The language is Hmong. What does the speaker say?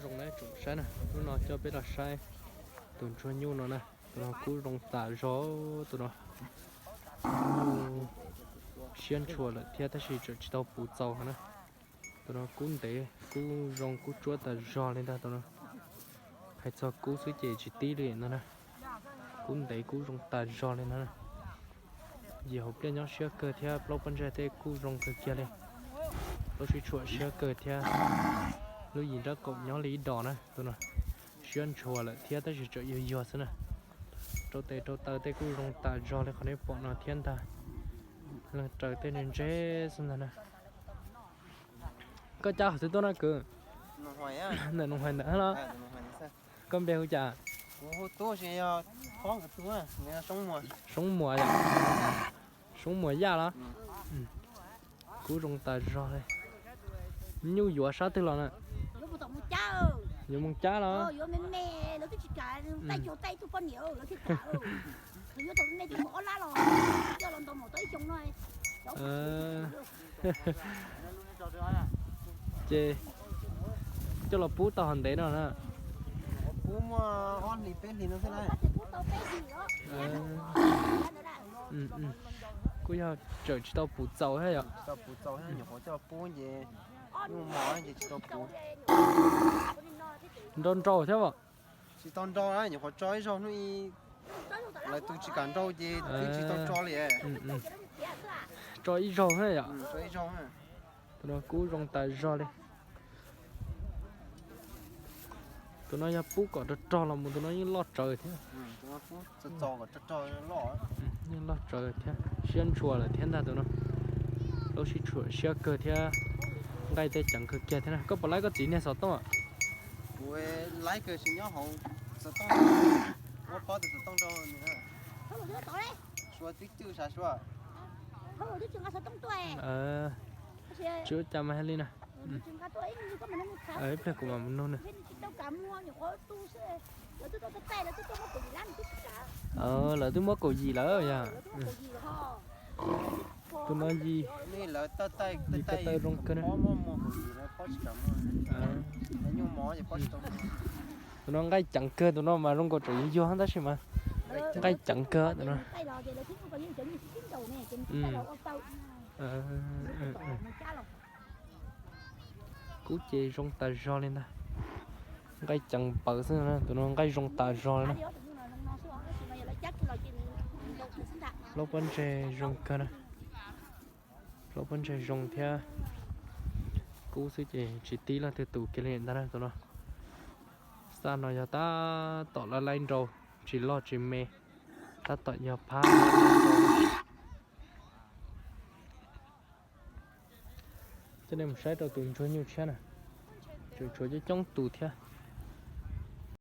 Zoo na tsoom saib na, hnub no coj peb los saib tus ntsuag nyuj no na. Tus no kub zoo tas zog, tus no nyuj siab ntshua lawm thiab tab sis tseem tsis tau puv txaus na. Tus no kub ntev kub zoo kub tsuab tas zog li ntag tus no. Hais txog kub xwb ces tsis tib li no na. Kub ntev kub zoo tas zog li no na. Yim hauv pliaj nyob siab kawg thiab plaub pob ntseg tej kuj zoo kawg kiag li. Plaub sib tshuam siab kawg thiab. Lub yim nrab qaum nyob li ib dos na tus no. Siab ntshua lawm thiab tab sis tseem yuag yuag xwb na. Rau tes rau taw tej kuj zoo tas zog li qhov nej pom no thiab ntag. Leej raws tej ntse ntse xwb ntag na. Koj cab qhov twg tuaj na kwv? Ntawm Noo Hais ntawd los? Koj npe hu cas? Soob Muas yom? Soob Muas Yaj los? Kub zoo tas zog li. Nyuj yuav sab twg los na? Yuav mus cab los? Ces coj los pub tau hov ntev no na? Kuj yog tseem tsis tau puv txaus thiab yom? Nrau nrau thiab os? Tsis tau nrau, nyuam qhuav tso ib zaug hnub, lawv tus tsis kam nrau ces twb tsis tau tso li. Tso ib zaug thiab yom? Tus no kub zoo tas zog li. Tus no yog pub kom rog rog los mus tus no yeej loj tsawv thiab. Yeej loj tsawv thiab siab ntshua lawm thiab ntag tus no. Lub sib tshuam siab kawg thiab. Nqaij tej ceev kawg kiag thiab na. Koj puas laib koj txiv niag xov tooj? Kuv laib kawg tsis nyob hauv xov tooj. Ua pob tus xov tooj rau nws. Suav twb cwj sav suav. Tsis ua cas mas li na. Ib pliag kuv mam mus nug nws. Lawv twb muab kaum yim lawm yog. Tus no yim, yim ko taw zoo kawg na. Tus no nqaij ceev kawg, tus no mas zoo nkaus tseem yuag yuag tab sis mas nqaij ceev kawg tus no. Kub ces zoo tas zog li ntag. Nqaij ceev npaws xwb, tus no nqaij zoo tas zog li na. Plaub pob ntseg zoo kawg na. Plaub pob ntseg zoo thiab. Kub xwb ces tsis tib leej twg tus kiag li ntag na tus no. Xaj no yog tab tom laib laib nrau, tsis loj tsis me, tab tom yog phab. Coj nej mus saib rau tus ntsuag nyuj tshiab na. Tseem tshuav coob coob tus thiab.